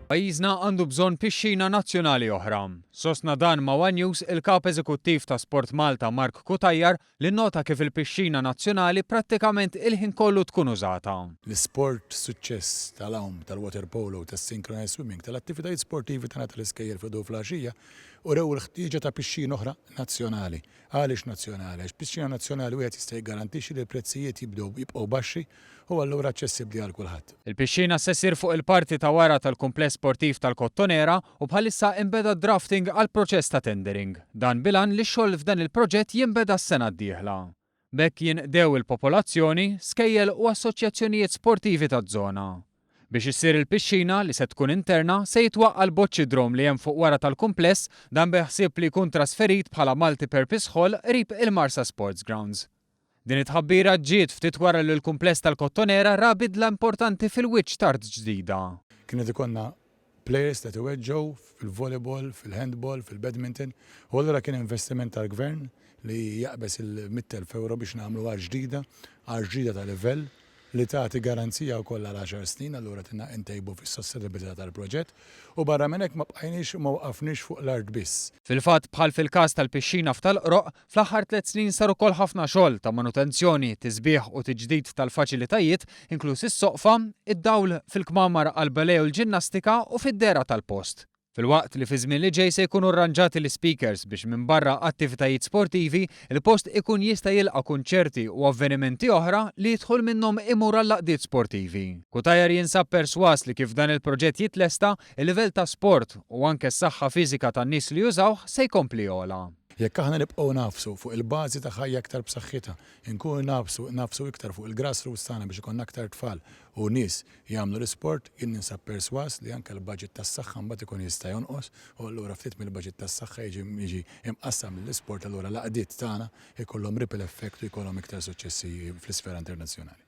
Pajjiżna għandu bżonn pixxina nazzjonali oħra. Sostna dan ma' one News il-Kap Eżekuttiv ta' Sport Malta Mark Cutajar li nnota kif il-pixxina nazzjonali prattikament il-ħin kollu tkun użata. L-isport suċċess tal-għawm, tal-waterpolo, tas-synchronized swimming, tal-attivitajiet sportivi tagħna tal-iskejjel filgħodu u filgħaxija urew il-ħtieġa ta' pixxina oħra nazzjonali. Għaliex nazzjonali? Għax b'pixxina nazzjonali wieħed jista' jiggarantixxi li l-prezzijiet jibdew jibqgħu baxxi u allura aċċessibbli għal kulħadd. Il-pixxina se ssir fuq il-parti ta' wara tal-kumpless sportiv tal-Kottonera u bħalissa inbeda d-drafting għall-proċess ta' tendering. Dan bil-għan li x-xogħol f'dan il-proġett jinbeda s-sena d-dieħla. B'hekk jinqdew il-popolazzjoni, skejjel u assoċjazzjonijiet sportivi taż-żona. Biex issir il-pixxina, li se tkun interna, se jitwaqqa' l-boċċidrom li hemm fuq wara tal-kumpless, dan bi ħsieb li jkun trasferit bħala multi-purpose hall qrib il-Marsa Sports Grounds. Din it-tħabbira ġiet ftit wara li l-kumpless tal-Kottonera ra bidla importanti fil-wiċċ t'art ġdida. Kien qed ikollna players li qed iweġġgħu fil-volleyball, fil-handball, fil-badminton u allura kien investiment tal-Gvern li jaqbeż il-100,000 ewro biex nagħmlu art ġdida, art ġdida ta' livell li tagħti garanzija wkoll għal għaxar snin, allura qed intejbu fis-sostenibilità tal-proġett u barra minn hekk ma bqajniex u ma waqafniex fuq l-art biss. Fil-fatt, bħal fil-każ tal-pixxina f'Tal-Qroqq, fl-aħħar tlett snin sar ukoll ħafna xogħol ta' manutenzjoni, tisbiħ u tiġdid tal-faċilitajiet, inkluż is-soqfa, id-dawl fil-kmamar għall-ballet u l-ġinnastika u fid-dehra tal-post. Filwaqt li fiż-żmien li ġej se jkunu rranġati l-ispeakers biex minbarra attivitajiet sportivi, il-post ikun jista' jilqa' kunċerti u avvenimenti oħra li d-dħul minnhom imur għall-għaqdiet sportivi. Cutajar jinsab persważ li kif dan il-proġett jitlesta, il-livell ta' sport u anke s-saħħa fiżika tan-nies li jużawh se jkompli jogħla. Jekk aħna nibqgħu nagħfsu fuq il-bażi ta' ħajja aktar b'saħħitha, inkunu nagħfsu nagħfsu iktar fuq il-grassroots tagħna biex ikollna aktar tfal u nies jagħmlu l-isport, jien ninsab persważ li anke l-baġit tas-saħħa mbagħad ikun jista' jonqos u allura ftit mill-baġit tas-saħħa jiġi jiġi imqassam lill-isport allura l-għaqdiet tagħna jkollhom ripple effect u jkollhom iktar suċċessi fl-isfera internazzjonali.